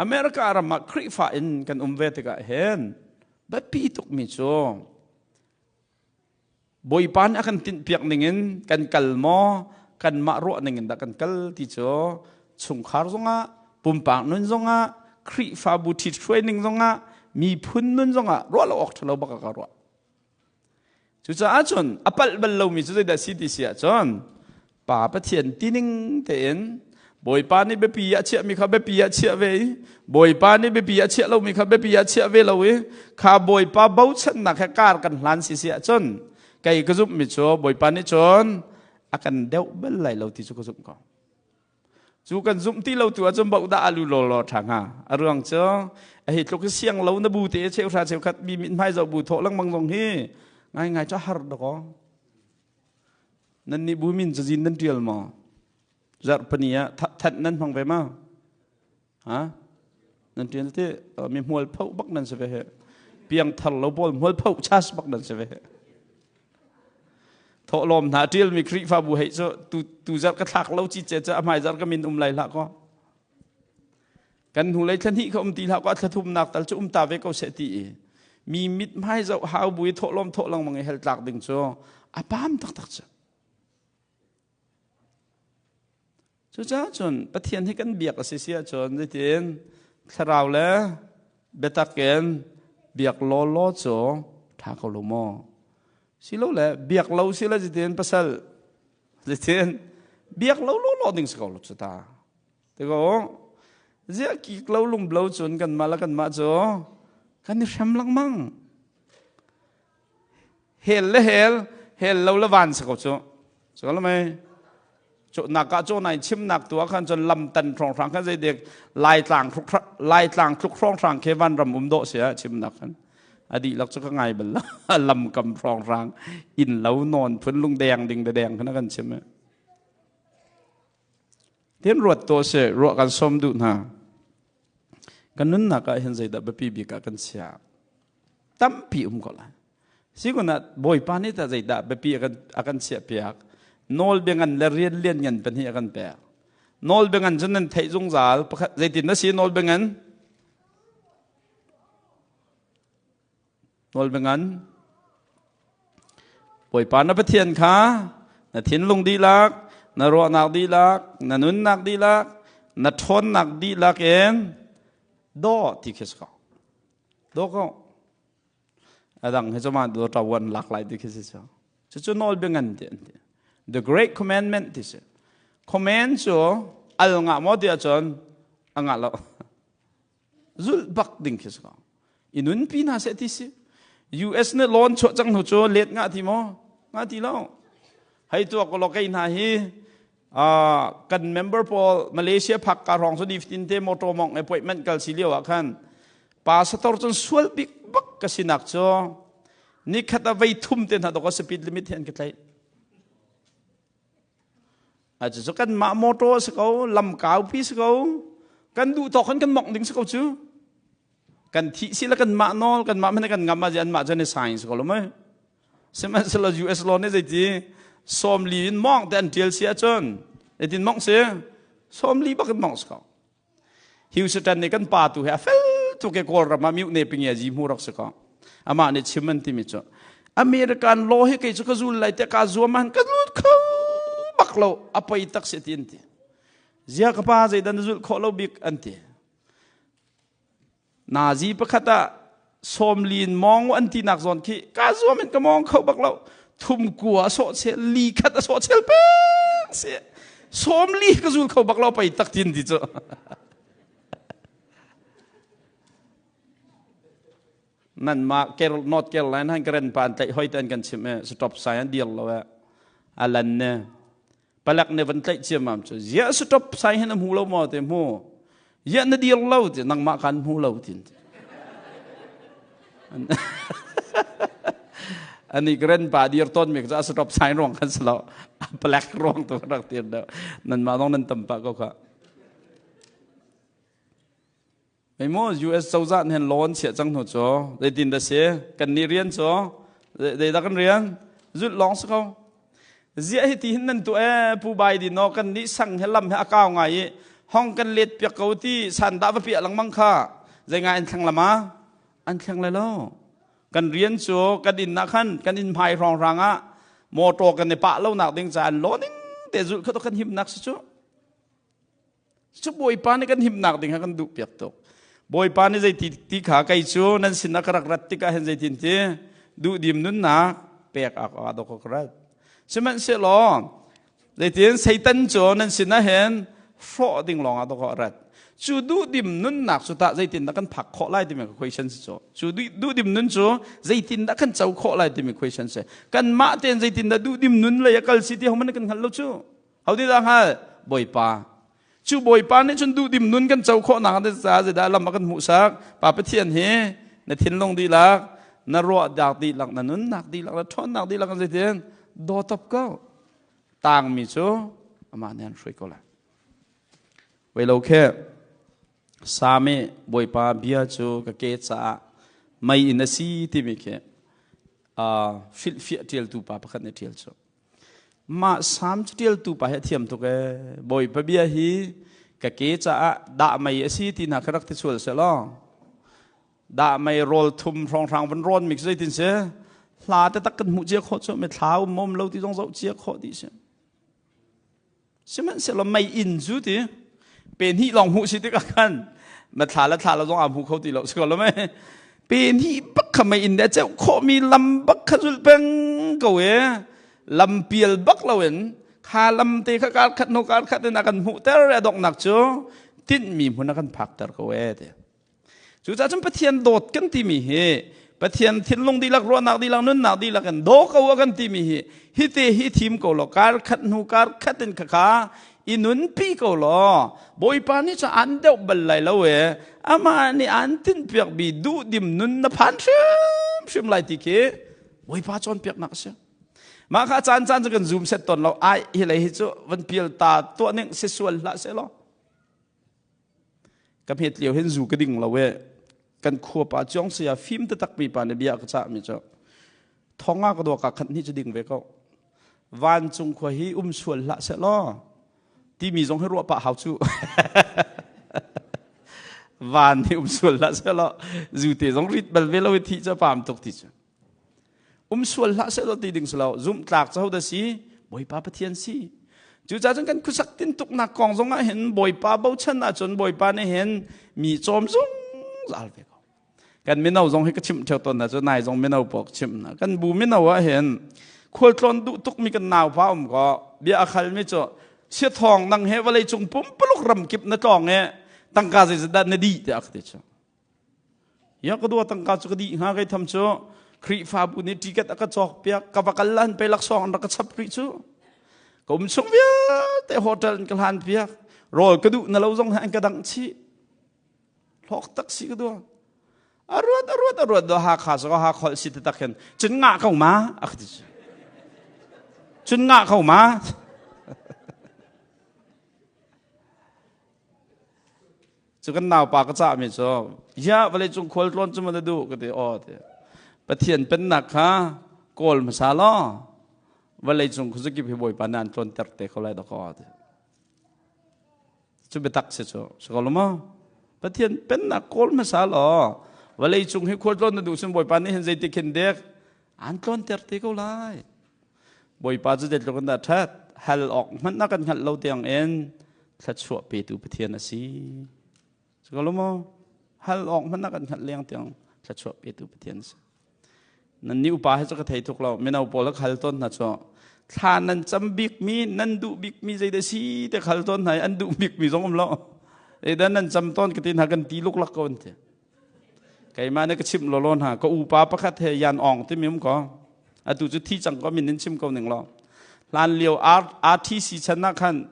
America ram ah Khrihfa in kan um ve tikah hin biapi tukmi cu Bawipa nih a kan tinhpiak ningin kan kal maw kanmah ruah ningin dah kan kal ti cu chungkhar zongah pumpak nun zongah Khrihfabu ṭhithruai ning zongah miphun nun zongah ruah lo awk ṭhalo bak ka ruah. Cucaah cun a palh bal lomi cu zeidah si ti si ahcun Pa Pathian tining tein Bawipa nih biapi ah chiahmi kha biapi ah chiah ve i Bawipa nih biapi ah chiah lomi kha biapi ah chiah ve lo i kha Bawipa bochannak he kar kan hlan si si ahcun kei ka zumhmi cu Bawipa nih cun a kan deuh bal lai lo ti cu ka zumh ko. Cu kan zumh ti lo tu ahcun boh dah alu law law ṭha hnga. A ruang cu a hi tluk siang lo na bu te cheuhra cheukhat mi mithmai zoh bu thawh lengmang zong hi ngaingai cu har dakaw. Nan nih bu min cazin nan ṭial maw? Zarhpini ah thanh nan hmang ve ma? Ha? Nan ṭial ti mi hmual pho bak nan si ve he. Piang thar lo pawl hmual pho chas bak nan si ve he. Thawhlawm hna ṭial mi Khrihfabu hei cu tu tu zarh ka thlak lo ci ce cu a hmai zarh ka min um lai hlah kaw. Kan hnulei thla hnih kha um ti hlah kaw thla thumnak tal cu um ta ve ko seh ti i mi mithmai zoh hau bu i thawhlawm thawh lengmang i hel tlak ding cu a pam taktak cu. Cucaah cun Pathian hi kan biak a si si ahcun zeitin thlarau le biatak in biak law law cu ṭha ko lo maw? Silole biak lo si le zeitin pasal zeitin biak lo law law ding si ko lo cu ta. Te ko ziah kik lo lung blo cun kanmah le kanmah cu kan i hrem lengmang. Hel le hel, hel lo le van si ko cu. So lo mei nak ah caw nai chimnak tu ah khan cun lam tan hrawng hrang khan zeidek laitlang laitlang tluk hrawng hrang khe van ram um dawh si ah chimnak khan a dihlak cu ka ngai bal lo lam kam hrawng hrang inn lo nawn phun lung deng ding de deng khan kan chim Tin ruat to se ruah kan som duh hna. Kan nunnak ah hin zeidah biapi bik ah kan chia. Tampi um ko lai. Sikun ah Bawipa nih ta zeidah biapi a kan chiah piak. Nawl bia ngan le rian lian ngan pahnih a kan pek. Nawl bia ngan cu nan theih zungzal. Pakhat zeitin na si nawl bia ngan? Nawlbia ngan. Bawipa na Pathian kha na thinlung dihlak, na ruahnak dihlak, na nunnak dihlak, na ṭhawnnak dihlak in daw ti khi si ko. Daw ko. A dang hi cu ma daw ṭawan lak lai ti khi si cu. Cucu nawlbia ngan ti an ti. The Great Commandment ti si. Command cu al ngah maw ti ahcun a ngah lo. Zulh bak ding khi si ko. I nunpi hna seh ti si. US nih lawn chuah cang hnu cu let ngah ti maw? Ngah ti lo. Hei tuak ko kei hna hi kan member pawl Malaysia phak ka hrawng cu nifatin te motor mong appointment kal si lio ah khan pastor cun sual bik bak ka sinak cu nikhat a vei thum te hna dok speed limit hi an ka tlaih. Cucu kanmah motor a si ko, lam kaupi si ko. Kan duh tawk kan kan mongh ding si ko cu. Kan thih si le kan mah nawl kan mah hmanh kan ngam ah an mah cu an i science ko lo mei. Sihmanhsehlaw US law nih zeiti 40 in mawng te an ṭial si ahcun zeitin mawngh si? 40 bak in mawngh si ko. Houston nih kan pa tu he a fel tuk i Kawlram ah mute pingi a ji hmu rak si ko. Amah nih chim an timi cu American law hi kei cu ka zul lai te ka zuam han ka lut kho bak lo a poi tak si ti an ti. Zia ka pa zeidan na zulh khawh lo bik an ti. Nazi pakhat ah 40 in mawng an tinak zawn khi ka zuam in ka mawng kho bak lo. Thum kua a sawh chel, li khat a sawh chel peng si. 40 ka zul kho bak lo pei tak tin ti cu. Nan ma North Carolina han karen pa an tlaih hoi ten kan chim e stop sign an dir lo e alan ne palak ne van tlaih ciammam cu ziah stop sign hin a hmu lo maw te hmu ziah na dir lo ti nangmah kan hmu lo tin ani kren pa dir ton mi ka stop sign ruang kan slo palak ruang tu rak tir deuh nan ma dong nan tam pa ko kha Mei maw US cozah nih hin law an chiah cang hnu cu zeitin dah si kan nih rian cu zeidah kan rian zulh lawng si ko ziah hi ti hin nan tuah ee Pu Biden aw kan nih sang he lam he a kau ngai i hong kan let piak ko ti san dah va piah lengmang kha zei ngai an thleng lama an thleng lai lo kan rian cu kan inn ah khan kan inn hmai hrawng hrang ah motor kan i pah lo nak ding ca an law ning te zulh kha to kan himnak si cu Cu Bawipa nih kan himnak ding kha kan duh piak tuk. Bawipa nih zeiti ti kha kei cu nan sinah ka rak rat tikah hin zeitin ti duhdim nunnak pek ak ah dok ka rat. Sihmanhsehlaw zeitin Satan cu nan sinah hin hrawh ding lawng ah dok a rat. Cu duhdim nunnak cu tah zeitin dah kan phak khawh lai timi question si cu. Cu duhdim nun cu zeitin dah kan co khawh lai timi question si. Kanmah tein zeitin dah duhdim nun lei a kal si ti hohmanh kan hngal lo cu. Ho dah hngal? Bawipa. Cu Bawipa nih cun duhdim nun kan co khawhnak te caah zeidah lam a kan hmuhsak? Pa Pathian hi na thinlung dihlak, na ruahnak dihlak, na nunnak dihlak, na ṭhawnnak dihlak in zeitin daw top ko. Tangmi cu amah nih an hruai ko lai. Wei lo khe Sami Bawipa bia cu ka ke caah mei in a si timi khi uh, hrilhfiah ṭialtu pa pakhat nih ṭial cu. Mah Salm caṭialtu pa hi a thiam tuk ee. Bawipa bia hi ka ke caah dah mei a si ti hna kha rak ti sual seh law. Dah mei rawl thum hrawnghrang van rawn mi zeitin si? Hla te tak kan hmuh cia khawh cu mi thla um mom lo ti zong zoh cia khawh dih si. Sihmanhsehlaw mei inn cu ti pe hnih lawng hmuh si tikah khan na thla le thla lo zong aa hmu kho ti lo si ko lo mei pe hnih bak kha mei inn le ceuh khawhmi lam bak kha zulh peng ko e lam pial bak lo in kha lam te kha kar khat hnu kar khat in a kan hmuhter a donghnak cu tinhmi hmun a kan phakter ko e ti Cucaah cun Pathian dawt kan timi hi Pathian thinlung dihlak ruahnak dihlak nunnak dihlak in daw ko a kan timi hi hi te hi thim ko law kar khat hnu kar khat in khakha i nunpi ko law Bawipa nih cun an deuh bal lai lo e amah nih an tinhpiak bi duhdim nun na phan hrimhrim lai ti khi Bawipa cawnpiaknak a si. Mah kha caan caan cu kan zoom set ton lo ai hi lei hi cu van pial ta tuah ning si sual hlah seh law Ka hmet lio hin zu ka ding lo e. Kan khua pa Ciong saya fim taktak mi pa nih bia ka cah mi cu thonga ka dua ka khat ni cu ding ve ko. Vancung khua hi um sual hlah seh law timi zong hi ruah pah hau cu. Van hi um sual hlah seh law zu te zong rit bal ve lo i thi cu pam tuk ti cu. Um sual hlah seh ti ding si lo zumh tlak cu hodah si Bawipa Pathian si cucaah cun kan khuasak tintuknak kong zong ah hin Bawipa bochan ahcun Bawipa nih hin mi cawm zungzal ve ko kan mino zong hi ka chimh theo tawn hna cu nai zong mino pawl chimh hna kan bu mino ah hin khualtlawn duh tukmi kan naupa um ko bia a khalmi cu siathawng nang he vawlei cung pumpuluk ram kip na tlawng e tangka zeizat na dih tiah ka ti cu Ya ka dua tangka cu ka dih hnga kei tham cu Khrihfabu nih ticket a ka cawk piak ka va kal lan pe laksawng an rak ka chap rih cu ka um chung vialte hotel in ka hlan piak rawl ka duh na lo zong an ka dangh chih hlawk tak si ka dua a ruat a ruat a ruat do Hakha so ha khol si tak hin cun ngah ko ma a ka ti cun ngah ko ma. Cu kan naupa ka cahmi cu ya vawlei cung khual tlawn cu maw na duh ka ti aw ti. Pathian pennak kha kawl hmasa law vawlei cung khuazakip hi Bawipa nih an tlawnter te ko lai dakaw ti. Cu biatak si cu si ko lo maw? Pathian pennak kawl hmasa law vawlei cung hi khual tlawn na duh cun Bawipa nih hin zeitik hin dek an tlawnter te ko lai. Bawipa cu zeitluk in dah ṭhat hal awk hmanh na kan hngalh lo tiang in thluachuah petu Pathian a si. Si ko lo maw? Hal awk hmanh na kan hngalh leng tiang thluachuah petu Pathian a si. Nan ni upa he cu ka thei tuk lo. Mino pawl ka hal tawn hna cu thla nan cam bikmi nan duh bikmi zeidah si te hal tawn hna i an duh bikmi zong um lo. Zeidah nan cam tawn ka ti hna kan ti luklak ko an ti. Keimah nih ka chimh lawlaw hna. Ka upa pakhat he Yan Awng timi um ko. Atu cu thi cang ko min in chim ko ning law. Hlan lio RTC chan ah khan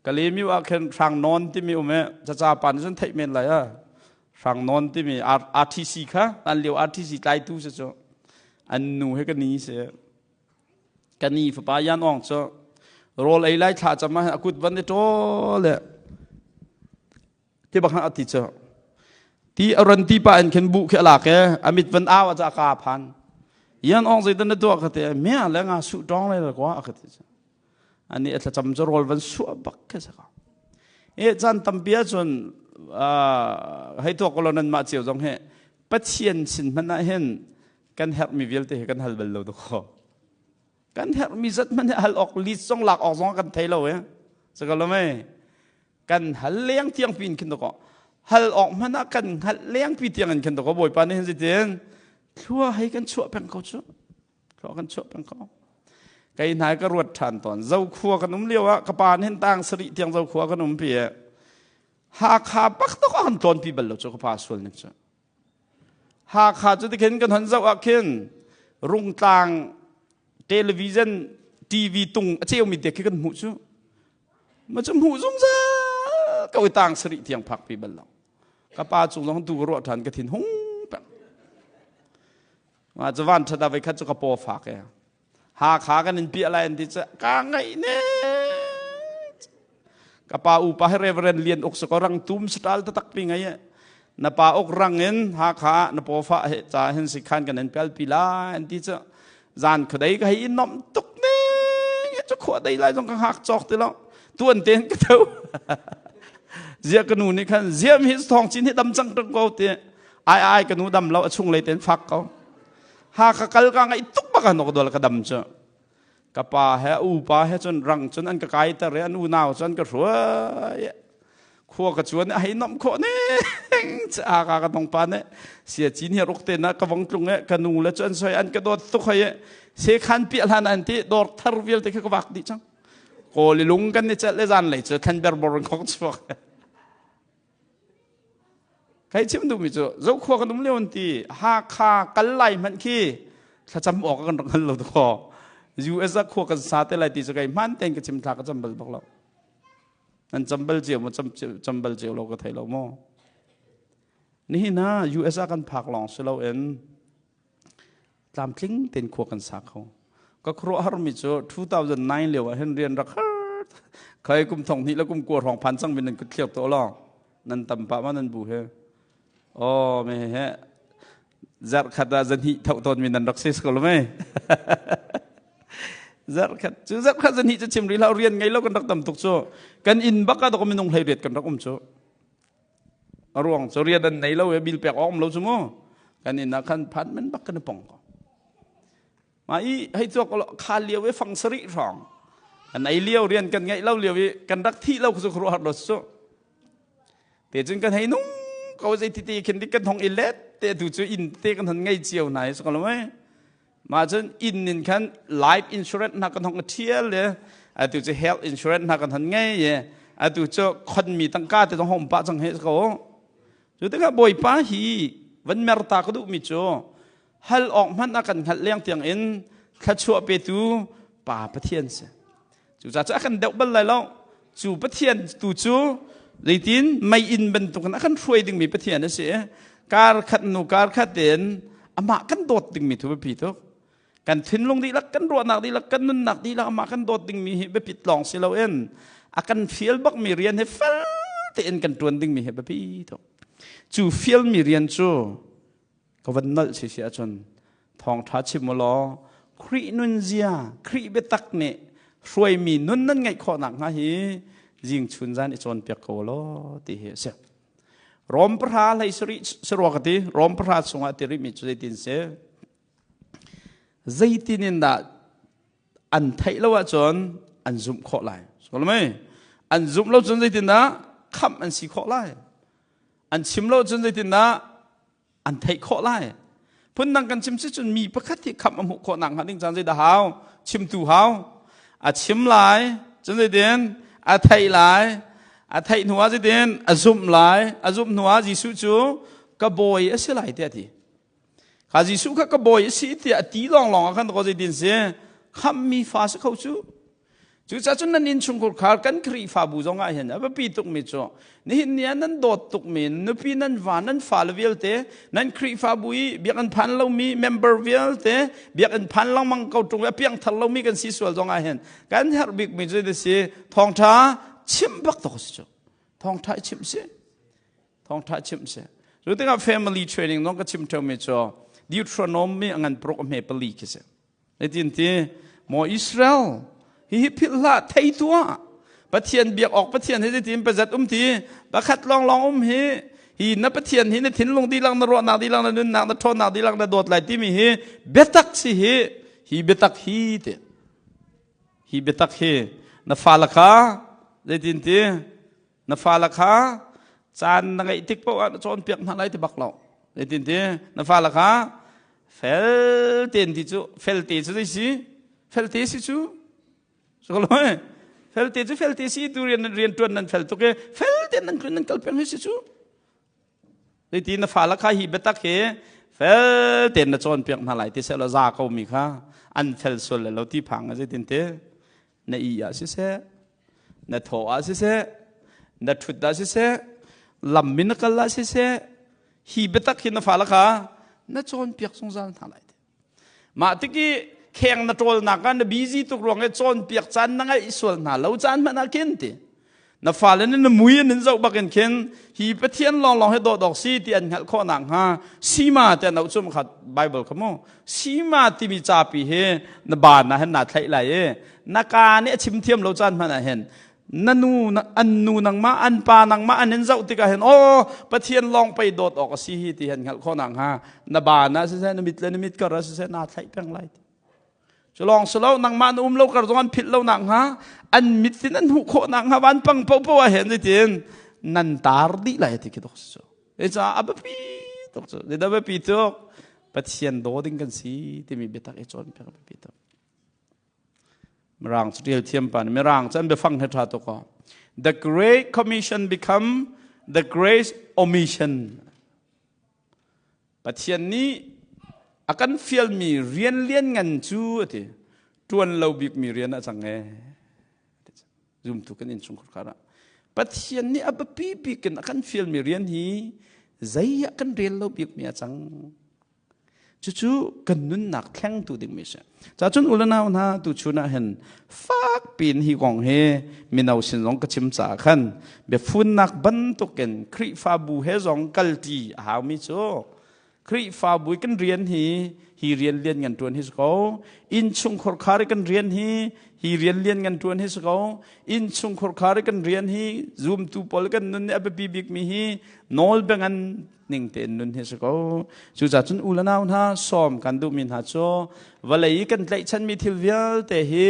Kalemiu ah khan Hrang Nawn timi um e caca pa nih cun theih men lai a. Hrang Nawn timi RTC kha hlan lio RTC tlaitu si cu. An nu he ka ni si. Ka ni fapa Yan Awng cu rawl ei lai thla cam ah a kut van i ṭawl le ti bak a ti cu ti a ran ti pa in khin bu khi a lak e a mit van au a ca ka phan yan ong zeidan na tuah ka te me le nga su tong le kwa ka ti cu ani a thlacam cu rawl van suah bak ke sa ka e chan tampi ahcun hei tuak ko nan mah cio zong he pathian sin hmanh ah hin kan herhmi vialte hi kan hal bal lo dawkaw kan herhmi zat hmanh hi hal awk lit zong lak awk zong kan thei lo e saka lo mei Kan hal leng tiang pi in khin dawkaw hal awk hmanh ah kan hngalh leng pi tiang in khin dawkaw Bawipa nih hin zeitin thlua hei kan chuah peng ko cu thlua kan chuah peng ko kei hna ka ruat ṭhan tawn zokhua kan um lio ah ka pa nih hin tang sarih tiang zokhua kan um pi e Hakha bak tok ah kan tlawn pi bal lo cu ka pa sual ning cu Hakha cu tikhin kan hon zoh ah khin Rungtlang television TV tung a ceumi te khi kan hmuh cu Ma cu hmuh zungzal ko i tang sarih tiang phak pi bal lo. Ka pa cung zong tu ka ruah ṭhan ka thin hung peng. Ma cu van ṭhat ah voi khat cu ka paw fak e. Hakha kan in piah lai an ti cu ka ngaih ne. Ka pa upa hi Reverend Lian Uk sako rang tum satal tatak pi ngai e. Na pa uk rang in Hakha na paw fa he ca hin sikhan kan in pel pi lai an ti cu Zan khuadei ka hei i nomh tuk ning cu khua dei lai zong ka hngak cawk ti lo. Tuan tein ka tho. Zia ka nu nih khan ziam hi thong cin hi dam cang tung ko ti. Ai ai ka nu dam lo a chung lei ten fak ko. Ha ka kal ka ngai tuk bak an dol ka dam cu. Ka pa he u pa he cun rang cun an ka kai ter i an unau cun an ka hruai. Khua ka chuan a hei nomh khawh ning ca ka ka dong pa nih sia cin hi ruk te na ka vong tlung e ka nu le cu an soi an ka dawt tuk hoi e se khan piah hlan an ti dawr thar vialte kha ka vak dih cang kawl i lung kan ni cel le zan lei cu thlan ber bor in khok chuak kai chim duhmi cu zokhua kan um lio an ti Hakha kal lai hmanh khi thlacam awk kan rak hngal lo to US ah khua kan sa te lai ti cu kai hman tein ka chim thla ka cam bal bak lo Nan cam bal cio maw cam bal cio lo ka thei lo maw? Nihin ah US ah kan phak lawng si loin tlamtling tein khua kan sa kho. Ka khuaruahharmi cu 2009 lio ah hin rian rak har khai kum thong hnih le kum kua hrawng phan cang mi nan kut thliak to lo nan tam pah ma nan bu he Oh me he zarh khat ah zan hnih tho tawn mi nan rak si ko lo mei zarh khat cu zarh khat zan hnih cu chim rih hlah rian ngei lo kan rak tam tuk cu kan inn bak ah dok minung hlei riat kan rak um cu a ruang cu rian an nei lo e bil pek awk um lo cu mu kan inn ah khan phan men bak kan i pong ko ma i hei tuak kha lio i fang sarih hrawng an ei lio rian kan ngeih lo lio i kan rak thih lo cu khuaruahhar lo cu Te cun kan hei nung ko zei ti ti khin dik kan hong i let te tu cu inn te kan hon ngei cio hna i so lo mei ma cun inn in khan life insurance hna kan hong thial le atu cu health insurance hna kan hon ngei ye atu cu khon mi tangka te zong hong pa cang he ko cu tikah bawipa hi van mer ta ka duh mi cu hal awk hmanh a kan hngalh leng tiang in thluachuah petu pa Pathian si Cucaah cu a kan deuh bal lai lo. Cu Pathian tu cu zeitin mei-inn bantukin a kan hruai dingmi Pathian a si i kar khat hnu kar khat in amah kan dawt dingmi thu biapi tuk. Kan thinlung dihlak, kan ruahnak dihlak, kan nunnak dihlak amah kan dawt dingmi hi biapit lawng si loin a kan fial bakmi rian hi fel tein kan ṭuan dingmi hi biapi tuk. Cu fialmi rian cu ka van nolh si si ahcun thawngṭha chim u law Khrih nunzia, Khrih biatak nih hruaimi nun nan ngeih khawh nakhnga hi zing chun zan i cawnpiak ko law ti hi a si. Rom pahra hlei sarih sarua ka ti Rom pahra chungah ti rihmi cu zeitin si? Zeitin in dah an theih lo ahcun an zumh khawh lai. Mei an zumh lo cun zeitindah khamh an si khawh lai. An chim lo cun zeitindah an theih khawh lai. Phundang kan chim si cun mi pakhat hi khamh a hmuh khawh nak hnga ding caan zeidah hau? Chimtu hau. A chim lai, cun zeitin a theih lai, a theih hnu ah zeitin a zumh lai, a zumh hnu ah Jesuh cu ka bawi a si lai tiah a ti. Kha Jesuh kha ka bawi a si tiah a ti lawnglawng ah khan ko zeitin si khamhmi fa si kho cu. Cucaah cun nan innchungkhar khar kan Khrihfabu zong ah hin a biapi tukmi cu nihin ni ah nan dawt tukmi nupi nan va nan fale vialte nan Khrihfabu i biakinn phan lomi member vialte biakinn phan lengmang ko ṭung i a piangthar lomi kan si sual zong ah hin kan herh bikmi cu si thawngṭha chimh bak tuk si cu thawngṭha i chimh si thawngṭha chimh si cu tikah family training zong ka chim ṭheumi cu Deuteronomy a ngan paruk a hme pali khi si Zeitin ti maw Israel hihi philh hlah thei tuah Pathian biak awk Pathian hi zeitin pazat um ti pakhat lawnglawng um hi hi na Pathian hi na thinlung dihlak na ruahnak dihlak na nunnak na ṭhawnnak dihlak na dawt lai timi hi biatak si hi hi biatak hi ti hi biatak hi na fale kha zeitin ti Na fale kha caan na ngeih tik paoh ah na cawnpiak hna lai ti bak lo. Zeitin ti? Na fale kha fel tein ti cu felte cu zei si? Felte si cu. Sokolo felte cu felte si tu rian rian tuan nan fel tuk i fel tein nan tlun nan kal peng hi si cu. Zeiti na fale kha hi biatak hi fel tein na cawnpiak hna lai ti seh law za ko mi kha an fel sual le lo ti phang zeitin ti na i ah siseh na thaw ah siseh na ṭhut ah siseh lam in na kal ah siseh hi biatak hi na fale kha na cawnpiak zungzal hna lai mah tik i kheng na ṭawlnak ah na busy tuk ruang i cawnpiak caan na ngaih sual hna lo caan hmanh ah khin ti na fale nih na mui an in zoh bakin khin hi Pathian lawnglawng hi dawh dawk si ti an hngalh khawh nakhnga sima te an auh cu kha Bible kha mu sima timi capi hi na baan ah hin naa thlaih lai i na ka nih a chim thiam lo caan hmanh ah hin na nu an nu nangmah an pa nangmah an in zoh tikah hin aw Pathian lawng pei dawt awk a si hi ti han hngalh khawh nakhnga na baan ah siseh na mit le na mit kar ah siseh naa thlaih peng lai Cu lawng si lo nangmah na um lo kar zong an philh lo nakhnga an mit in an hmuh khawh nakhnga van pang popo ah hen zeitin nan tar dih lai ti khi tuk si cu. Cucaah a biapi tuk cu. Zeidah biapi tuk? Pathian daw ding kan si timi biatak i cawnpiak a biapi tuk. Mirang cu tial thiam pa Mirang cu an biafang he ṭha tuk aw. The Great Commission become the Great Omission. Pathian nih a kan fialmi rian lianngan cu a ti ṭuan lo bikmi rian a cang ee zumtu kan innchungkhar khar ah Pathian nih a biapi bik in a kan fialmi rian hi zei ah kan rel lo bikmi a cang cucu kan nunnak thlengtu dingmi a si Cacun u le nau hna tuchun ah hin fak piin hi kong hi mino sin zong ka chim caah khan biafunnak bantukin Khrihfabu he zong kalṭi a haumi cu Khrihfabu i kan rian hi hi rian lian ngan ṭuan hi si ko innchungkhar khar i kan rian hi hi rian lian ngan ṭuan hi si ko innchungkhar khar i kan rian hi zumtu pawl kan nun nih a biapi bikmi hi nawl biangan ning tein nun hi si ko cucaah cun u le nau hna sawm kan duhmi hna cu vawlei i kan tlaihchanmi thil vialte hi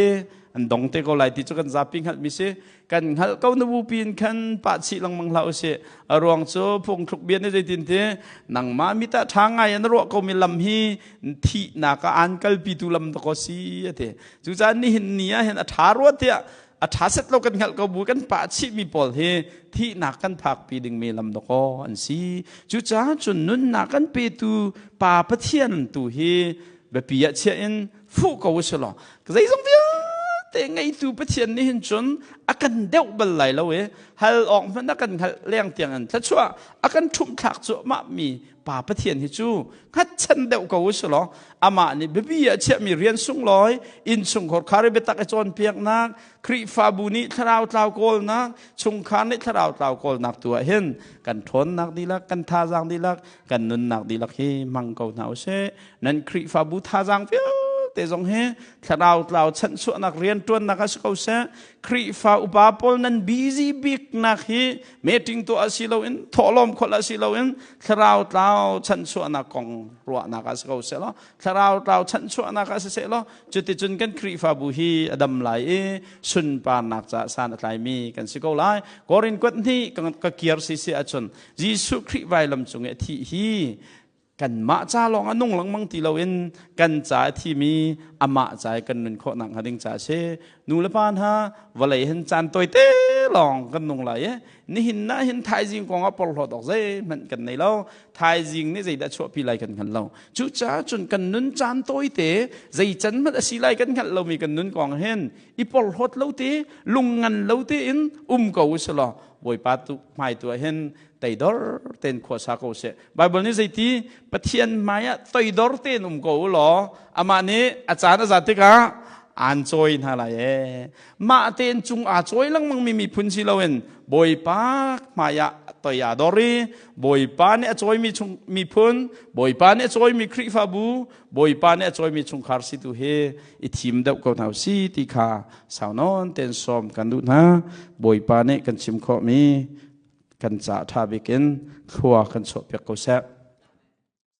an dong te ko lai ti cu kan zapi hngalhmi si kan hngalh ko na bupi in khan pah chih lengmang hlah usih a ruang cu phungthluk bia nih zeitin ti nangmah mit ah ṭha ngai an ruah komi lam hi thihnak ah aan kalpitu lam dakaw si a ti cucaah nihin ni ah hin a ṭha rua tiah a ṭha set lo kan hngalh ko bu kan pah chihmi pawl hi thihnak kan phakpi dingmi lam dakaw an si cucaah cun nunnak kan petu pa Pathian tu hi biapi ah chiah in fuh ko usih law zeizong vialte vialte ngeitu Pathian nih hin cun a kan deuh bal lai lo i hal awk hmanh a kan hngalh leng tiang in thluachuah a kan ṭhumhthlak cuahmah mi Pa Pathian hi cu hngatchan deuh ko u law amah nih biapi ah chiahmi rian sunglawi innchungkhar khar i biatak i cawnpiaknak Khrihfabu nih thlarau tlau kawlnak chungkhar nih thlarau tlau kawlnak tu ah hin kan ṭhawnnak dihlak kan thazaang dihlak kan nunnak dihlak hi hmang ko hna usih. Nan Khrihfabu thazaang vialte zong hi thlarau tlau chanhchuahnak rianṭuannak ah si ko seh. Khrihfa upa pawl nan busy biknak hi meeting tuah si loin thawhlawm kholh si loin thlarau tlau chanhchuahnak kong ruahnak ah si ko seh law thlarau tlau chanhchuahnak ah si seh law cuticun kan Khrihfabu hi a dam lai i sunparnak caah san a tlaimi kan si ko lai. Korin kuat hnih ka kiar si si ahcun Jesuh Khrih vailam cung i a thih hi kanmah ca lawng a nung lengmang ti loin kan ca a thimi amah ca i kan nun khawh nak hnga ding ca a si. Nu le pa hna, vawlei hin caan tawite lawng kan nung lai i nihin na hin thaizing kong ah porhlawt awk zeihmanh kan nei lo. Thaizing nih zeidah chuahpi lai kan hngal lo. Cucaah cun kan nun caan tawite zei can hmanh a si lai kan hngalh lomi kan nun kong hin i porhlawt lo te, lungngan lo tein um ko usih law Bawipa tu hmai tu ah hin teidor tein khua sa ko seh. Bible nih zeiti? Pathian hmai ah toidor tein um ko u law amah nih a caan a zat tikah aan cawi hna lai ee. Mah tein cung aa cawi lengmang mi miphun si loin Bawipa hmai ah toi aa dor i Bawipa nih a cawimi chung miphun, Bawipa nih a cawimi Khrihfabu, Bawipa nih a cawimi chungkhar si tu hi i thim deuh ko hna si ti kha sau nawn tein sawm kan duh hna. Bawipa nih kan chim khawhmi kan ca ṭha bik in thlua kan chuahpiak ko seh.